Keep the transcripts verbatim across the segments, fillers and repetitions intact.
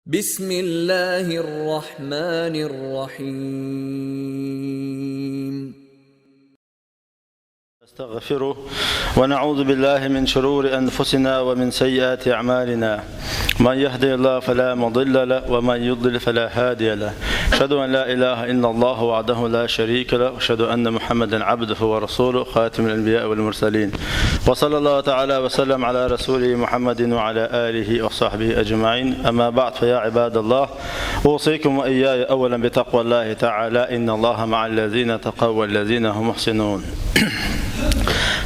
بسم الله الرحمن الرحيم. نستغفره ونعوذ بالله من شرور أنفسنا ومن سيئات أعمالنا. من يهده الله فلا مضل له ومن يضلل فلا هادي له. أشهد أن لا إله إلا الله وحده لا شريك له، وأشهد أن محمدا عبده ورسوله خاتم الأنبياء والمرسلين. وصلى الله تعالى وسلم على رسوله محمد وعلى آله وصحبه أجمعين. أما بعد، فيا عباد الله، أوصيكم وإياي أولا بتقوى الله تعالى، إن الله مع الذين اتقوا والذين هم محسنون.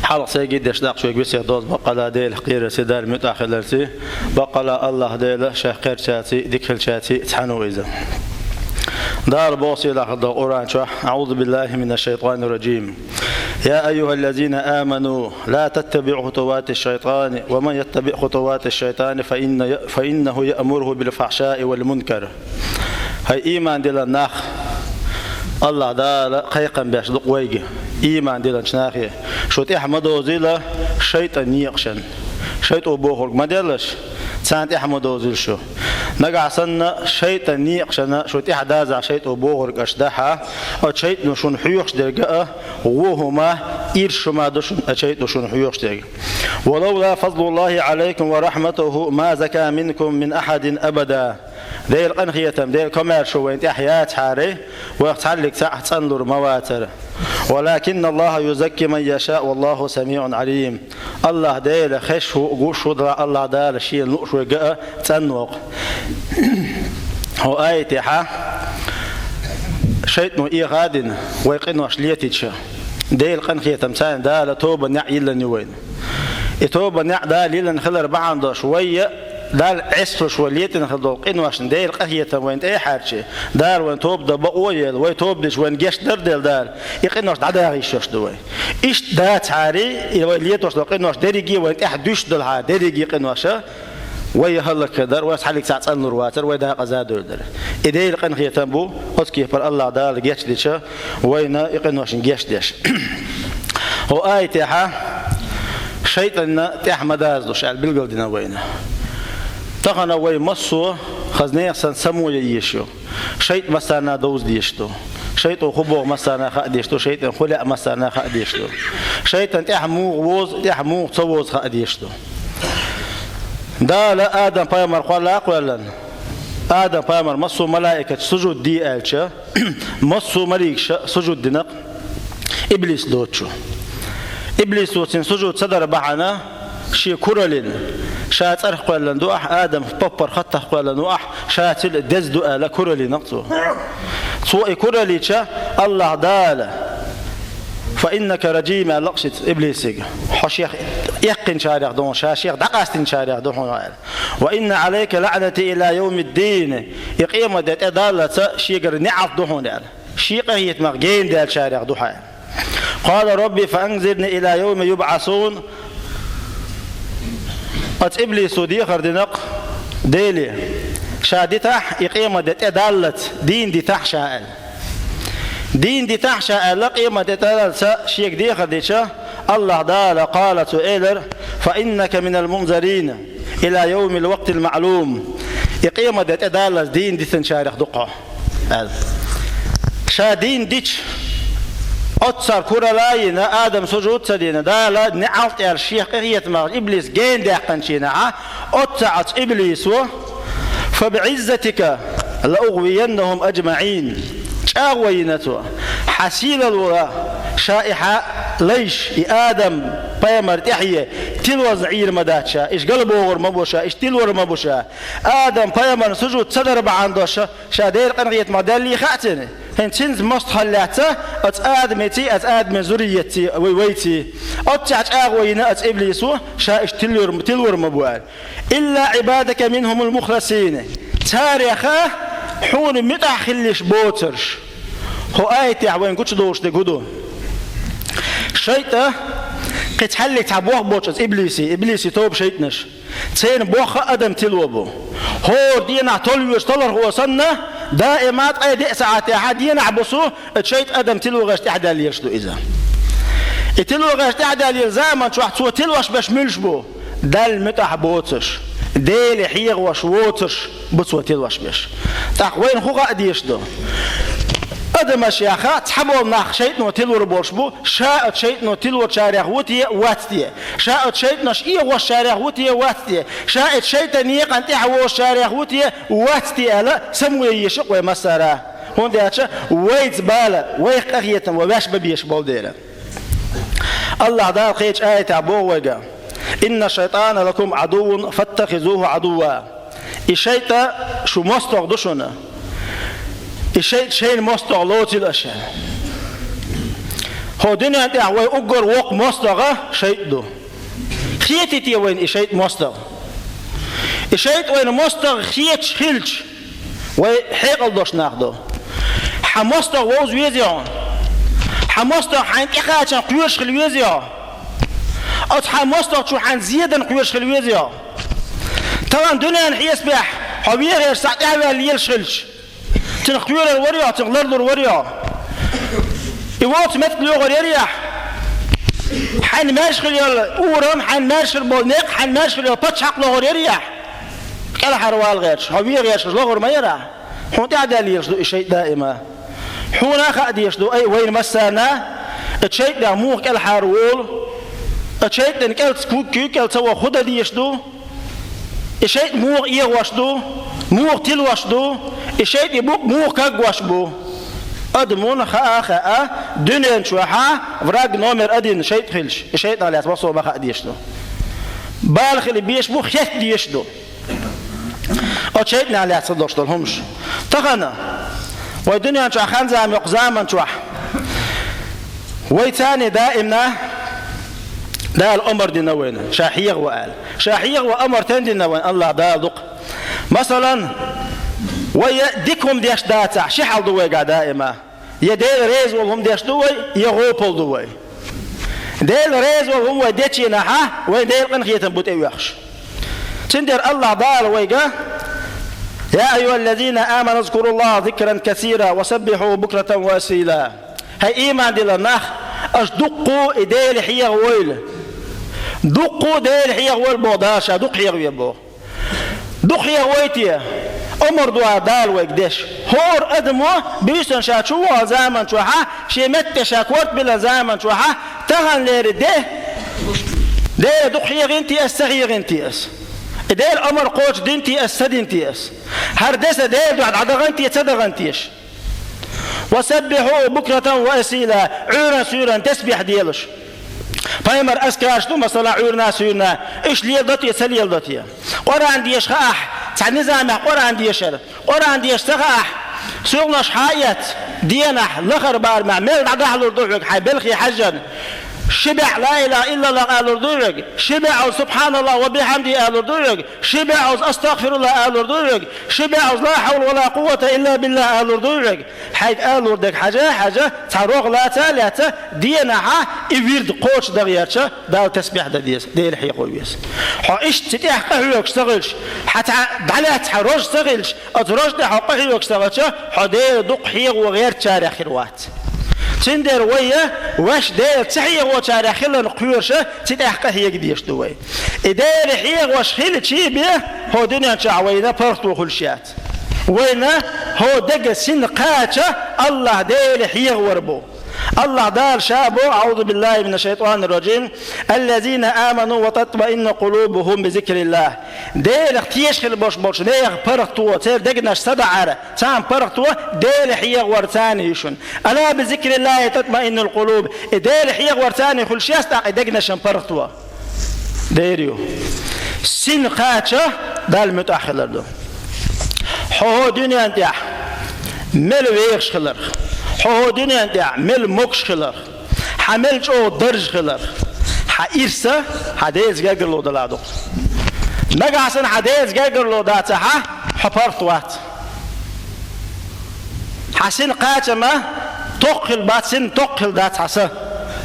Хьалха сайгара деш дакъа шуьга весет доз баккъала Делах кхерарций, Далла муьтӀахь хиларций, баккъала АллахӀ Дела шайх кхерчарций, дика хилчарций цхьаьна ву иза. Дала боху сийлахь долу Къуръан чохь: أعوذ بالله من الشيطان الرجيم. يا أيها الذين آمنوا لا تتبعوا خطوات الشيطان ومن يتبع خطوات الشيطان فإن، فإنه يأمر بالفحشاء والمنكر. ХӀай ийман диллина нах, АллахӀ Дала кхайкхам беш ду-кх вайга, ийман диллинчу нахе: шу тӀаьхьа ма довзийла шайтӀан некъашна. ШайтӀо бохург ма деллаш, царна тӀаьхьа ма довзийла шу. Нагахь санна шайтӀан некъашна шу тӀаьхьа дазахь, шайтӀо бохург аша дахь, оцу шайтӀано шуна хьоьхуш дерг а вон хӀума, ирча хӀума ду шуна оцу шайтӀано шуна хьоьхуш дерг. ولولا فضل الله عليكم ورحمته ما زكى منكم من أحد أبدا. Делан къинхетам, Делан комаьршо вайна тӀехь яцахьара, вайх цхьаллиг цхьаъ цӀанлур ма вацара. ولكن الله يزكي من يشاء والله سميع عليم. АллахӀ Дела хезаш ву а, гуш ву а, АллахӀ Дала Шена лууш верг а цӀанвоккху. ХӀокху аятехь шайтӀано эхь а дина, вай къинош летийча, Делан къинхетамца Дала тобанан неӀ йиллина ю вайна. И тобанан неӀ Дала йиллина хилар бахьана долуш, вай а Далла Ӏеслуш вай летийна хилла долу къиношна Делан къинхетам вайна тӀе а хьаьрчий, Дала вайна тоба дан бакъо а елла, вай тоба дича вайна гечдар а делла Дала, и къинош дӀадахьийта йиш йолуш ду вай. Иштта дацахьара, и вай летош долу къинош дерриге а вайна тӀехь дуьсуш делахьара, дерриге а къинош, вай хӀаллакьхир дара, вай цхьаллиг цхьаъ цӀанлур вацара, вай дакъаза а девр дара. И Делан къинхетам бу, оцу кепара АллахӀ Дала гечдича, вайна и къиношна гечдеш. ХӀокху аятехь шайтӀанна тӀаьхьа ма дазалаш аьлла билгалдина вайна. Тахана вай массо а хаза нехан санна само ян езаш ю. ШайтӀа массарна а довза дезаш ду. ШайтӀо хӀун боху массарна а хаа дезаш ду, шайтӀан хӀун лаьа массарна а хаа дезаш ду. ШайтӀан тӀаьхьа муха возу, тӀаьхьа муха ца возу хаа дезаш ду. Дала Адам-пайхамар кхолла а кхоьллина, Адам-пайхамар массо а малаикаша сужуд де аьлча, массо а маликаша сужуд дина-кх Иблис доцучу. Иблисо цуьнан сужуд ца дар бахьана, шен кураллина, ша цӀарах кхоьллина ду ахь, Адам поппар хаттах кхоьллина ву ахь, ша цуьнан деза ду аьлла, кураллина-кх цо. Цо и кураллича, АллахӀ Дала: «Фа иннака раджим», – аьлла-кх шица Иблисига. Хьо шех эккхинчарех ду хьуна, ша шех дӀакъастинчарех ду хьуна аьлла. «Ва инна Ӏалайка лаӀнати ила йовмиддин». И къематде тӀедаллалц шегара неӀалт ду хьуна аьлла. Шен къинхетамах гена даьллачарех ду хьо аьлла. «Къала рабби фа анзирни ила йовми юбӀасун». Оцу Иблисо дехар дина-кх Деле, ша дитахь, и къематде тӀедаллалц дийна дитахь ша аьлла. Дийна дитахь ша аьлла, къематде тӀедаллалц шега дехар дича, АллахӀ Дала, къала, цо элира: «Фа иннака минал мунзарин ила йовмил вакътил маӀлум». И къематде тӀедаллалц дийна дитинчарех ду-кх хьо аьлла. Ша дийна дича, оццул куралла а йина, Адам сужуд а ца дина, Дала неӀалт аьлла шех къинхетамах Иблис гена даьккхинчу хенахь, оццул оцу Иблисо: «Фа биӀиззатика лаугӀвияннахум аджмаӀин». ЧӀагӀо йина цо: «Хьан сийлалла волу, ша и хьан лайш, и Адам-пайхамар тӀаьхье тилозна Ӏийр ма дац ша, иштта галбохур ма бу ша, иштта тилор ма бу ша». Адам-пайхамарна сужуд ца дар бахьана долуш, ша Делан къинхетамах даьллий хаьа цунна? ХӀинца цуьнца мостагӀалла лаьцна оцу Адамеций, оцу Адаман зурриятций, вай, вайций. Оццехь чӀагӀо йина оцу Иблисо, ша иштта тилор, тилор ма бу аьлла. «Илла Ӏибадака минхумул мухласин». Царех хьуна муьтӀахь хилла йиш боцурш. ХӀокху аятехь вайна гучудолуш дерг хӀун ду? ШайтӀа кхин цхьаллиг цхьа бохам боцуш оцу Иблисе, Иблисе тоба шайтӀанаш. Церан бохам адам тило бу. ХӀора денахь толлуьйтуш таллархо санна, даима ткъе деа сахьтехь денахь буссу, шайтӀа адам тило гӀерташ тӀаьхьадаьлла лелаш ду иза. И тило гӀерташ тӀаьхьадаьлла лелачу заман чохь цо тилош берш муьлш бу? Далла муьтӀахь боцуш, Дела хьехавеш воцурш бу цо тилош беш. ТӀаккха вайна хӀун хаа дезаш ду? Адамаш яха цхьаболу нах шайтӀано тилур болуш бу, ша оцу шайтӀано тилочарех ву те, вац те? Ша оцу шайтӀанаш эгӀошчарех ву те, вац те? Ша оцу шайтӀан некъан тӀехь вошучарех ву те, вац те аьлла, самаве езаш ю-кх вай массара. ХӀунда аьлча вайца бала, вайх къахетам вай ваьш бан безаш болу дела. АллахӀ Дала кхечу аятехь боху вайга: «Инна шайтӀана лакум Ӏадуввун фаттахизуху Ӏадувва». И шайтӀа шу мостагӀа ду шуна. И шайтӀа шайна мостагӀа лоцийла аша. ХӀо дуьнен тӀехь вай уггар воккха мостагӀа шайтӀа ду. Хетий те вайна и шайтӀа мостагӀа? И шайтӀа вайна мостагӀа хеташ хилча, вай хьекъал долуш нах ду. Хьан мостагӀа вовза везий хьо? Хьан мостагӀа хьайна тӀекхачан кхоьруш хила везий хьо? Оцу хьан мостагӀчо хьайна зедан кхоьруш хила везий хьо? Тахана дуьненан хьесапехь хьо вехарш схьа тӀаьхьаваьлла лелаш хилча, цунах кхоьрур варий хьо, цунах ларлур варий хьо? И воцу меттиг лоьхур ярий ахь? Хьайна маьрша хила йолу урам, хьайна маьрша хила болу некъ, хьайна маьрша хила йолу пачхьалкх лохур ярий ахь? КӀелхьарвала гӀерташ, хьо вен гӀерташ лохур ма яра ахь. Хьуна тӀаьхьадаьлла лелаш ду и шайтӀа даима. Хьуна а хаа дезаш ду, ай, вайна массарна, и шайтӀанах муха кӀелхьарволу, и шайтӀанна кӀел ца куьйга, кӀел ца ваха хӀун дан дезаш ду? И шайтӀа муха эгӀош ду, муха тилош ду, и шайтӀе букъ муха кагош бу? Адамна хаа а хаьа, дуьнен чохьа враг номер один шайтӀа хилча, и шайтӀанах лаьцна массо а ма хаа дезаш ду. Бала хила безаш бу, хетта дезаш ду. Оцу шайтӀанах лаьцна долуш долу хӀумаш. Тахана вай дуьнен чохь хан-зама йоккху заман чохь вай царний даимна Дала омар дина вайна, ша хьехаво аьлла. Ша хьехаво омар тан дина вайна АллахӀ Дала дукха. Масалан, вай я дика хӀума деш дацахь, ши хьал ду вайгахь даима. Я Дела реза волу хӀума деш ду вай, я гӀопал ду вай. Дела реза волу хӀума вай дечийнахьа, вайн Дела къинхетам бу тӀеоьхуш. Цундела АллахӀ Дала вайга: «Я айюхаллазина аману зкуруллаха зикран касира ва саббихьуху букратан ва асила». ХӀай ийман дилла нах, аша дуккху и Дела хьехавойла. Дуккху Дела хьехавойла боху Дала, ша дукха хьехаве боху. Дукха хьехавой те, омар ду а Дала вайга деш. ХӀора адамо буьйсанна ша чу вахана заман чохьа, шен метте ша корта биллина заман чохьа, таханлера де, Дела дукха хьехийна те ас, ца хьехийна те ас? И Дела омар кхочушдина те ас, ца дина те ас? ХӀара де сан Дела дуьхьа дӀадахана те, ца дахана теша? «Ва саббихьуху букратан ва асила», Ӏуьйранна, суьйранна тасбихь делаш. Пайхамар азкараш ду, масала, Ӏуьйранна, суьйранна, уьш леладо те, ца леладо те? Къуръан деша хаахь, цхьа низамехь Къуръан дешар. Къуръан деша ца хаахь, суьлханаш хьаэцна, денахь, лахара барамехь мел дӀадахьалур ду хьоьга хьайн белхе хьаьжжина. Ши бӀе ла илаха иллаллах алур ду хьоьга, ши бӀе субхьаналлах ва бихьамди алур ду хьоьга, ши бӀе астагфируллах алур ду хьоьга, ши бӀе ла хьавла ва ла къуввата илла биллах алур ду хьоьга. Хьайга алур дерг хьажа, хьажа, цхьа рогӀ лаца а лаьцна, денахьа и вирд кхочушдан гӀерташ, Далла тасбихь дан деза, Дела хьехо веза. Хьо иштта цу тӀехь къахьоьгуш ца хилча, хьан цхьа дӀалаьцна хьан рожа ца хилча, оцу рожа тӀехь хьо къахьоьгуш ца хилча, хьо Дела дукха хьехаво гӀертачарех хир вац. Цундела вай, ваьш Дела ца хьехочарех хиларна кхоьруш, цу тӀехь къахьега дезаш ду вай. И Дела хьехош хилчий бен, хӀо дуьнен чохь вайна паргӀато хуьлуш яц. Вайна хӀо дага син кхача, АллахӀ Дела хьехавар бу. АллахӀ Дала ша боху: «Аъузу биллахи мина шайтӀани раджим. Аллазина аману ва татмаинну къулубухум би зикриллах». Делах тешаш хила болуш болчу нехан паргӀато, церан дегнаш садаӀар, царна паргӀато Дела хьехавар царна ю шуна. «Ала би зикриллахи татмаиннул къулуб». И Дела хьехавар царна хуьлуш яц тӀаккха и дегнашан паргӀато. Дера ю. Син кхача Далла муьтӀахь хилар ду. Хьо хӀо дуьнен тӀехь мел вехаш хиларх, хьо хӀо дуьнен тӀехь мел могуш хиларх, хьан мел чӀогӀа даржа хиларх, хьан ирса хьан Делаца гергарло далахь ду-кх. Нагахь санна хьан Делаца гергарло дацахьа, хьо паргӀат вац. Хьан син кхачамма токххилла бац, син токххилла дац хьан са.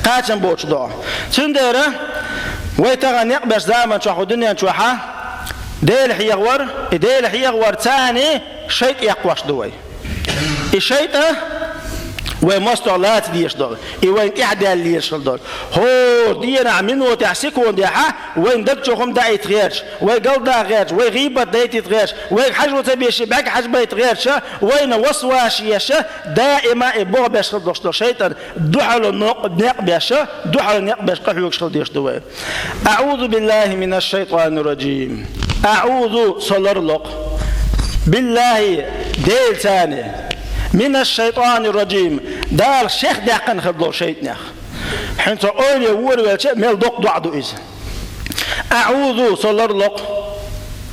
Кхачам боцуш до. Цундела вай тахана некъ беш заман чохь, хӀу дуьнен чохьа Дела хьехавар, и Дела хьехавар царний шайтӀа эккхош ду вай. И шайтӀа Вай мостагӀа лаца дезаш долу, и вайна тӀаьхьадаьлла лелаш хила долу. ХӀора дийнахь, минотехь, секундехь вайна даг чу хӀума даийта гӀерташ, вай галдаха гӀерташ, вай гӀийбат дайтийта гӀерташ, вайга хьажо ца беш, бӀаьрг хьажбайта гӀерташ, вайна васвас еш, даима и бохбеш хила долуш долу шайтӀан дуьхьал некъ-, некъ беш, дуьхьал некъ беш къахьоьгуш хила дезаш ду вай. أعوذ بالله من الشيطان الرجيم. أعوذ, со ларло-кх. بالله, Делаца. من الشيطان الرجيم. Дала шех даьккхина хир долу шайтӀанех. Хьуна цо ойла вора велча, мел доккха доӀа ду иза. أعوذ, со ларло-кх.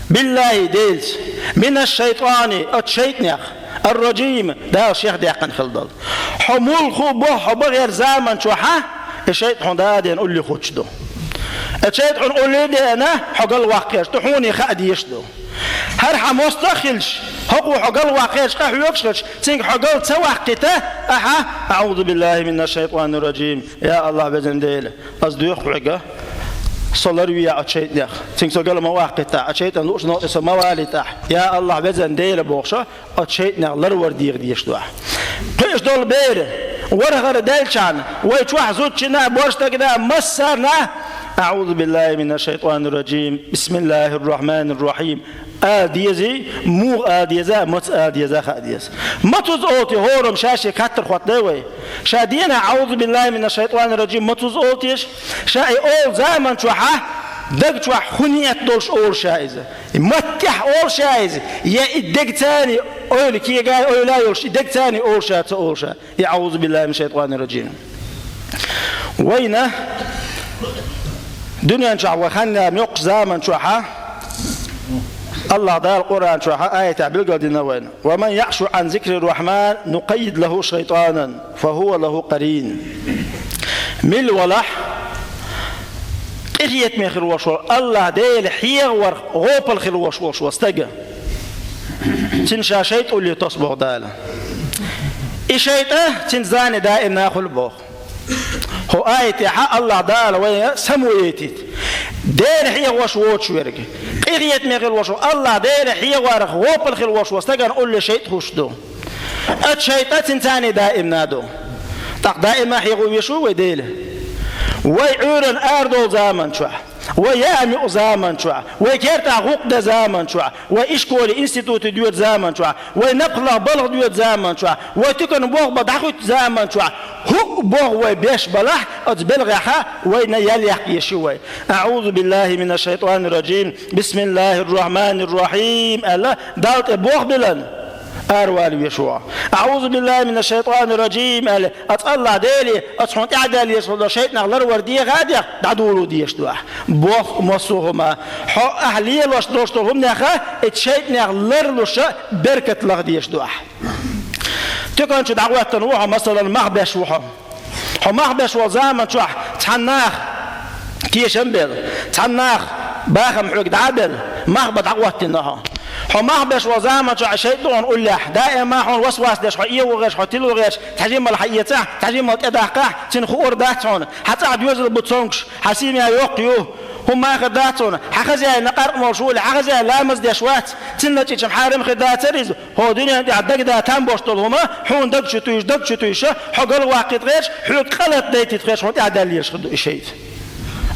بالله, Делаца. من الشيطان, оцу шайтӀанех. الرجيم, Дала шех даьккхина хир долу. Хьо муьлхха а боху, хьо бахара заман чохь, и шайтӀа хьуна дӀа а деана улле хӀуттуш ду. И шайтӀа хьуна улле а деана, хьо галваккха гӀерташ ду, хьуна и хаа дезаш ду. ХӀара хьан мостагӀа а хилча, хӀокхо хьо галваккха гӀерташ къахьоьгуш хилча, цуьнга хьо гал ца ваккхийта, ахьа, أعوذ بالله من الشيطان الرجيم. Я АллахӀ, везан Дела, ас доьху хьоьга, со ларве оцу шайтӀанех. Цуьнга со гал ма ваккхийта, оцу шайтӀан лууш новкъа со ма валийта. Я АллахӀ, везан Дела, бохуш, оцу шайтӀанех ларвар дегӀа дезаш ду ахь. Кхуьуш долу бер, вархӀар даьллачхьана, вай чохь зудчунна а, божаршна а, массарна а, أعوذ بالله من الشيطان الرجيم. بسم الله الرحمن الرحيم. Ала дезий, муха ала деза, маца ала деза хаа деза. Мацазза олу те хӀораммо ша шега хаттар хӀоттадай вай? Ша дийнахь أعوذ بالله من الشيطان الرجيم мацазза олу теша? Ша и олу заман чохь, даг чохь хӀун ниет долуш олу ша иза? И маттехь олу ша иза, я и дегцани ойла кегай, ойла йолуш, и дегцани олу ша, ца олу ша, и أعوذ بالله من الشيطان الرجيم. Вайна дуьнен чохь вай хан яма йоккхачу заман чохь АллахӀ Дала Къуръан чохь аятехь билгалдина вайна: ومن يعش عن ذكر الرحمن نقيض له شيطانا فهو له قرين. Мила валахь, къинхетаме хир волуш волу АллахӀ Дела хьехаварх гӀопал хир волуш волуш волу стага. Цуьнан ша шайтӀа улле тосу боху Дала. И шайтӀа цуьнан зани даимна хуьлу боху. ХӀокху аятехь АллахӀ Дала вайна самойтийта. Дела хьехаваш воцуш верг, къинхетаме хир волуш волу АллахӀ Дела хьехаварх гӀопал хир волуш волу стагана улле шайтӀа хуьлуш ду. Оцу шайтӀа цуьнан зани даимна ду. ТӀаккха даимна хьехо веш ву вай Дела? Вай Ӏуьйранна арадолу заман чохь, вай яа-муьу заман чохь, вай кертахь гӀуллакх дан заман чохь, вай ишколе, институте доьду заман чохь, вай напхалгӀа балха доьду заман чохь, вай туькана болх бан дӀахӀуьтту заман чохь, хӀуъа болх вай беш балахь, оцу белхехь вайна ял яккха езаш ю вай. أعوذ بالله من الشيطان الرجيم. بسم الله الرحمن الرحيم аьлла, Далла тӀе болх биллина аравала веш ву. أعوذ بالله من الشيطان الرجيم аьлла, оцу АллахӀ Деле, оцу хьуна тӀаьхьадаьлла езаш долу шайтӀанех ларвар дегӀа а дехка, дӀадоло дезаш ду ахь. Боху массо а хӀума. Хьо ахь лелош долуш долу хӀуманех, и шайтӀанех ларлуш беркат лаха дезаш ду ахь. Туькана чу дӀахӀоьттина ву хьо, масалан, мах беш ву хьо. Хьо мах беш волу заман чохь цхьана наха тешам а белла, цхьана наха бахам хьоьга дӀа а белла, мах бан дӀахӀоттийна хьо. Хьо мах беш волу заман чохь шайтӀа ду хьуна уллехь, даима хьуна васвас деш, хьо эгӀо гӀерташ, хьо тило гӀерташ, цхьа жимма хьаэцахь, цхьа жимма тӀедаккхахь, цуьнан хуур дац хьуна, хьан цӀахь доьзал бу цомгуш, хьан семья йоккха ю, хӀумма хир дац хьуна, хьан хозяин къаркъа молуш ву, хьан хозяин ламаз деш вац, цунна чӀичӀам хьарам хир дацара иза. ХӀокху дуьнен тӀехь дагадеана там болуш долу хӀума хьуна даг чу туьйсуш, даг чу туьйсуш, хьо галваккхийта гӀерташ, хьоьга къа латадайтийта гӀерташ, хьуна тӀаьхьадаьлла езаш хир ду и шайтӀа.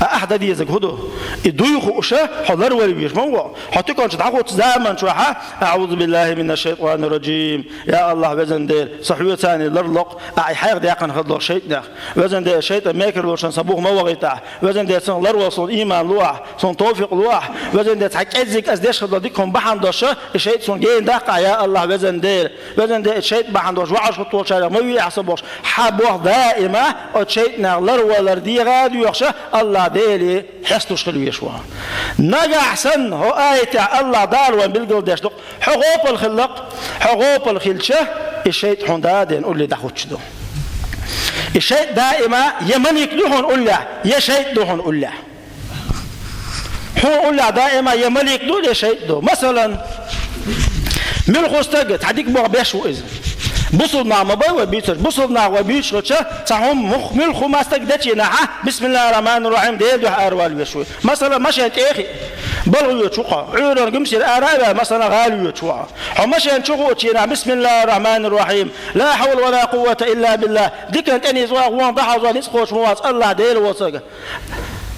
Ахь дан дезарг хӀун ду? И дуй хууш, хьо ларвала везаш ма ву. Хьо туькана чу дӀахӀутту заман чохь, أعوذ بالله من الشيطان الرجيم. Я АллахӀ, везан Дела, со хьоьца ларло-кх, ахь и хьайх даьккхина хир долу шайтӀанех. Везан Дела, шайтӀан мекарло шен сан бух ма вахийтахь. Везан Дела, сан ларвала суна иман луахь, суна товфикъ луахь. Везан Дела, цхьа кӀеззиг ас деш хир долу дика хӀума бахьана долуш, и шайтӀа суна гена даккхахь, я АллахӀ, везан Дела. Везан Дела, и шайтӀа бахьана долуш, ваӀаш хӀуттолчарах ма вехьа со бохуш, хьан болх даима оцу шайтӀанех ларвалар дегӀа а доьхуш, АллахӀ Деле хьестуш хила везаш ву. Нагахь санна, хӀокху аятехь АллахӀ Дала вайна билгалдеш ду-кх, хьо гӀопал хилла-кх, хьо гӀопал хилча, и шайтӀа хьуна дӀа а деана улле дӀахӀуттуш ду. И шайтӀа даима я малик ду хьуна уллехь, я шайтӀа ду хьуна уллехь. Хьуна уллехь даима я малик ду, я шайтӀа ду. Масалан, муьлхха стаг цхьа дика болх беш ву иза. Бусулба нах ма бай вай буьйцурш, бусулба нах вай буьйцуш хилча, цхьа хӀума мух-, муьлхха хӀума стаг дечу дийнахь, بسم الله الرحمن الرحيم Делан дуьхьа аравала веш ву. Масалан, машен тӀе а хиъна, БалгӀа йоьдуш ву хьо. Ӏуьйранна гуьмсира ара а ваьлла, масала, гӀала йоьдуш ву хьо. Хьо машен чу гӀоттийна, бисмиллахӀир-рахьманир-рахьим, ла хьавла ва ла къуввата илла биллахӀ, диканна тӀениза ваха, вонна дӀахьажа, ницкъ кхочуш ма вац, АллахӀ Дела воцург.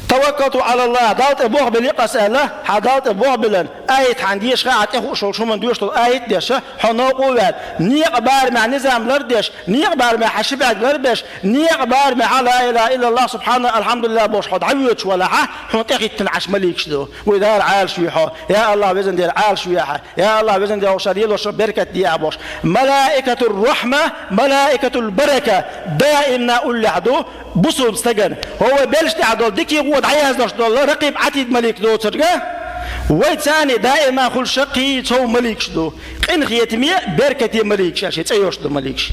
Таваккалту ӀалаллахӀ, Далла тӀе болх биллий-кх ас аьлла, хьан Далла тӀе болх биллина, аят хьайна дезаш хилча, хьан тӀехуш долчу хӀуманна доьшуш долу аят деш, хьо новкъа а ваьлла, некъа барамехь низам лардеш, некъа барамехь хьан ши бӀаьрг ларбеш, некъа барамехь ла илахӀа иллаллахӀ, субхьаналлахӀ, алхьамдулиллахӀ бохуш хьо дӀавоьдуш валахь, хьуна тӀехӀиттина Ӏаш маликаш ду. Вай Дала Ӏалаш вуьйхьо. Я АллахӀ, везан Дела, Ӏалаш вуьйхьа. Я АллахӀ, везан Дела, ша лелош беркат дехьа бохуш. Малаикатур-рахьма, малаикатул-барака даимна уллехь ду бусулба стагана. ХӀо вай белшаш тӀехь долу дикий гӀо дӀаяздеш долу Ракъиб-Ӏатид малик доцург, вайца даима хуьлуш кхин а цхьа маликаш ду. Къинхетаме, беркате маликаш аьлла, шен цӀе йолуш ду маликаш.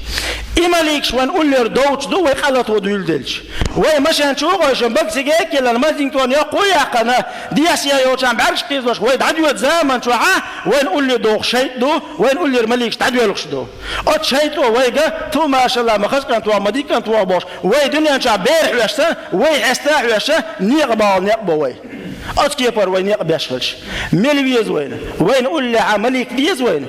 И маликаш вайн уллера довцуш ду, вай къа латто дуьйладелча. Вай машен чу а гӀойшина, бага цига а кхиъна, маздинг тӀера йоккха а яьккхина, дехьа-сехьа йолчарна бӀаьргаш кхийсош, вай дӀадоьду заман чохь а, вайн улле догӀуш шайтӀа ду, вайн уллера маликаш дӀадоьлхуш ду. Оцу шайтӀо вайга, ту, машалла, ма хаза кӀант ву хьо, ма дика кӀант ву хьо бохуш, вай дуьнен чохь бер хьоьжуш санна, вай хьеста а хьоьжуш, некъа бахьана некъ бо вай. Оцу кепара вай некъ беш хилча, мила веза вайна? Вайна уллехь а малик деза вайна?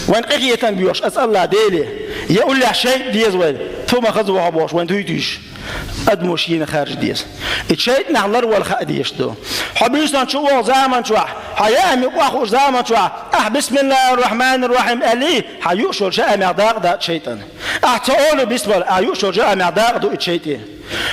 Вайна къинхетам боьхуш ас АллахӀ Деле? Я уллехь шайтӀа деза вайна, ту ма хаза ву хьо бохуш, вайна туьйтуьйсуш? Адамо шена харжа деза. И шайтӀанах ларвала хаа дезаш ду. Хьо буьйсанна чу вогӀу заман чохь, хьан яа муьтӀахь хууш заман чохь, ахь бисмиллахӀир-рахьманир-рахьим аьллий, хьан юуш йолчу яамехь дакъа дац шайтӀан. Ахь ца олий бисмилла, ахь юуш йолчу яамехь дакъа ду и шайтӀе.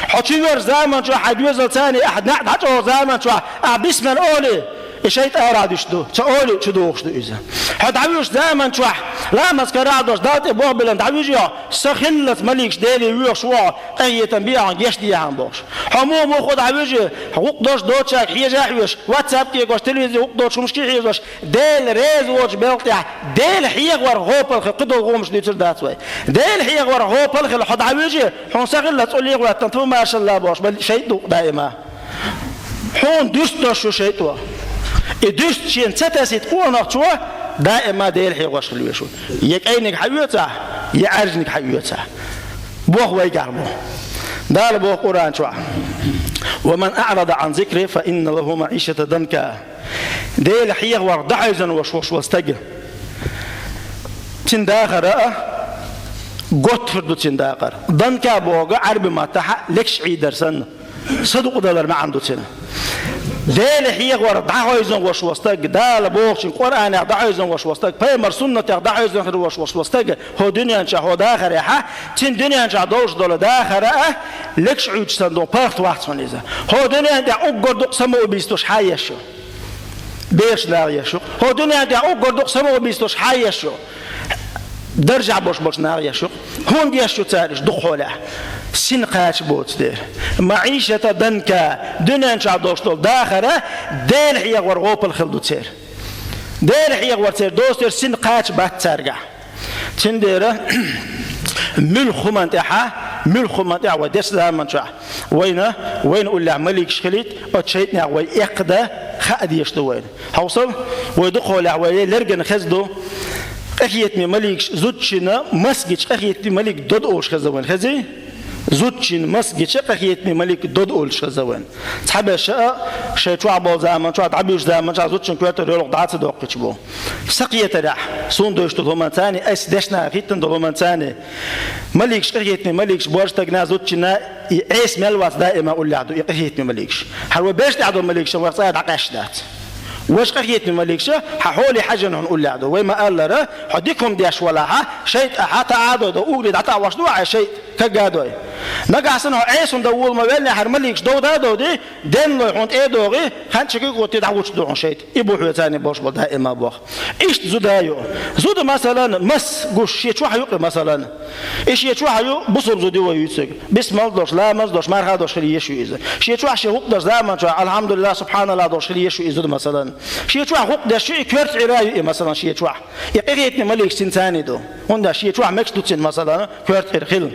Хьо чу воьрзу заман чохь, хьайн доьзалца а ахь неӀ дӀачӀогӀу заман чохь, ахь бисмилла олий, и шайтӀа арахь дуьсуш ду, ца олий чу догӀуш ду иза. Хьо дӀавуьжучу заман чохь, ламаз карахь а долуш, Далла тӀе болх биллина дӀавуьжу хьо, со хиллалц маликаш Деле воьхуш ву хьо, къинхетам бе хьуна, гечдехьа бохуш. Хьо муха-муха дӀавуьжу, гӀуллакх долуш доцучаьрга хьежа а хьоьжуш, ватсап кегош, телевизоре гӀуллакх доцучу хӀуманашка хьежош, Дела реза воцучу белхан тӀехь, Дела хьехаварх гӀопал хила кхидолу гӀумаш дуьйцур дац вай. Дела хьехаварх гӀопал хила хьо дӀавуьжу, хьуна са хиллалц цӀе лехьа хӀоьттина, ту, машалла бохуш, бал шайтӀа ду даима. Хьуна дуьрста дош ю шайтӀо. И дуьрста шена ца тасийта къонахчо даима Дела хьехош хила веза. Я кӀайниг хьаоьцахь, я Ӏаьржаниг хьаоьцахь. Боху вайгахь бу. Дала боху Къуръан чохь: «Ва ман аӀрада Ӏан зикри, фа инна лаху маӀишатан данка». Дела хьехаварх дӀахьевзина волуш волу стаг, цуьнан дахар а готта хир ду цуьнан дакъа. Данка бохург Ӏаьрби маттахь легаш Ӏийдар санна, садукъадалар маьӀна ду цуьнан. Дела хьехаварх дӀахьевзина волуш волу стаг, Дала бохучун Къуръанех дӀахьевзина волуш волу стаг, пайхамар суннатех дӀахьевзина хир волуш волу стаг, хӀокху дуьнен чохь хӀокху дахарехь, цуьнан дуьнен чохь долуш долу дахар а легаш Ӏуьйчу санна ду, паргӀат вац хьуна иза. ХӀокху дуьнен тӀехь уггар дукха самоубийствош хьан еш ю? Бераш наха еш ю. ХӀокху дуьнен тӀехь уггар дукха самоубийствош хьан еш ю? Даржехь болуш болчу наха еш ю. ХӀунда еш ю цара уьш дукха хьолехь? Син кхача боцу дела. МаӀишатан данка, дуьнен чохь долуш долу дахар а Дела хьехаварх гӀопал хила ду церан. Дела хьехаварх церан доцу дела син кхача бац цаьргахь. Цундела муьлхха хӀуманна тӀехь, муьлхха хӀуманна тӀехь вай дечу заман чохь вайна, вайна уллехь маликаш хилийта, оцу шайтӀанех вай эккха дан хаа дезаш ду вайна. Хьовсал, вай дукха хьолехь вай лергана хеза ду, къахетаме маликаш зудчунна мас гича къахетаме малик дода олуш хеза вайна, хезий? Зудчун мас гича къахетаме малик дода олуш хеза вайн. Цхьаберш а шайн чохь болу заман чохь, дӀабуьжучу заман чохь зудчун коьртара йолу дӀа ца доккхуьйтуш бу. Са кхетарехь, суна доьшуш долу хӀуманца а, ас дешна хӀиттина долу хӀуманца а, маликаш, къахетаме маликаш, божа стагана, зудчунна и Ӏеса мел вац даима уллехь ду, и къахетаме маликаш. ХӀара вай берш тӀехь долу маликаш вайх цкъа а дӀакъаьсташ дац. Важа къахетаме маликаш хьан хьоле хьаьжжина хьуна уллехь ду. Вай ма-аллара, хьо дика хӀума деш валахь, шайтӀа хьан таӀа а дой, уггаре дӀатаӀош ду хьайн шайтӀа, каггадой. Нагахь санна хьо Ӏеса хӀума дан волавеллехь, хӀара маликаш довда а довдий, денлой хьуна тӀе а догӀий, хан чекхи а кхуьттий, дӀахӀуттуш ду хьуна шайтӀа. И бу хьоьца а бохуш болу даима боху. Иштта зуда а ю. Зуда, масалан, мас гуш шен чохь ю-кх, масалан. И шен чохь ю, бусалба зуда ю вай вуьйцург. Бисмал долуш, ламаз долуш, марха долуш хила езаш ю иза. Шен чохь шен хӀуъа даш заман чохь, алхьамдулиллахӀ, субхьаналлахӀ долуш хила езаш ю иза зуда, масалан. Шен чохь хӀуъа деш ю и, коьрта Ӏира ю и, масалан, шен чохь. И къахетаме маликаш цуьнца а ду. ХӀунда аьлча шен чохь мегаш ду цуьнан, масалан, коьрта Ӏира хила.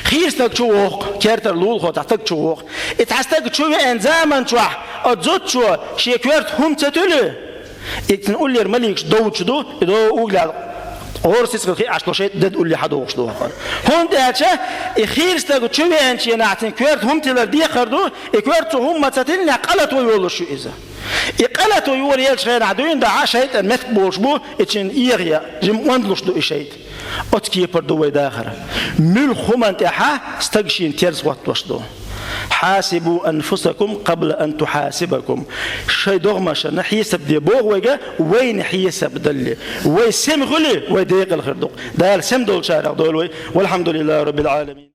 Хийра стаг чу воху, кертара лулахо цхьа стаг чу воху. И цхьа стаг чу веана заман чохь, оцу зудчо шен коьрта хӀума ца туьлу, и цуьнан уллера маликаш довдуш ду, и до угла ГӀора сицхила хиъаш долу шайтӀа дед улле хьадогӀуш ду хӀокхуьнан. ХӀунда аьлча и хийра стаг чу веанчу хенахь цуьнан коьрта хӀума тиллар декхар ду, и коьрта цу хӀуманца тиллинехь къа лато йолуш ю иза. И къа лато йолаеллачу хенахь дуьйна дахьа шайтӀан меттиг болуш бу, и цуьнан эгӀа, жимма онда луш ду и шайтӀа. Оцу кепара ду вай дахар. Муьлхха хӀуманна тӀехь стаг шена терза хӀоттош ду. «Хьасибу анфусакум къабла ан тухьасибакум». Шайн догӀмашна хьесап де боху вайга, вайна хьесап далале. Вай сема хуьлий, вай декъала хир ду-кх. Дала сема долчарах дойла вай. Валхьамдулиллахи раббил Ӏаламин.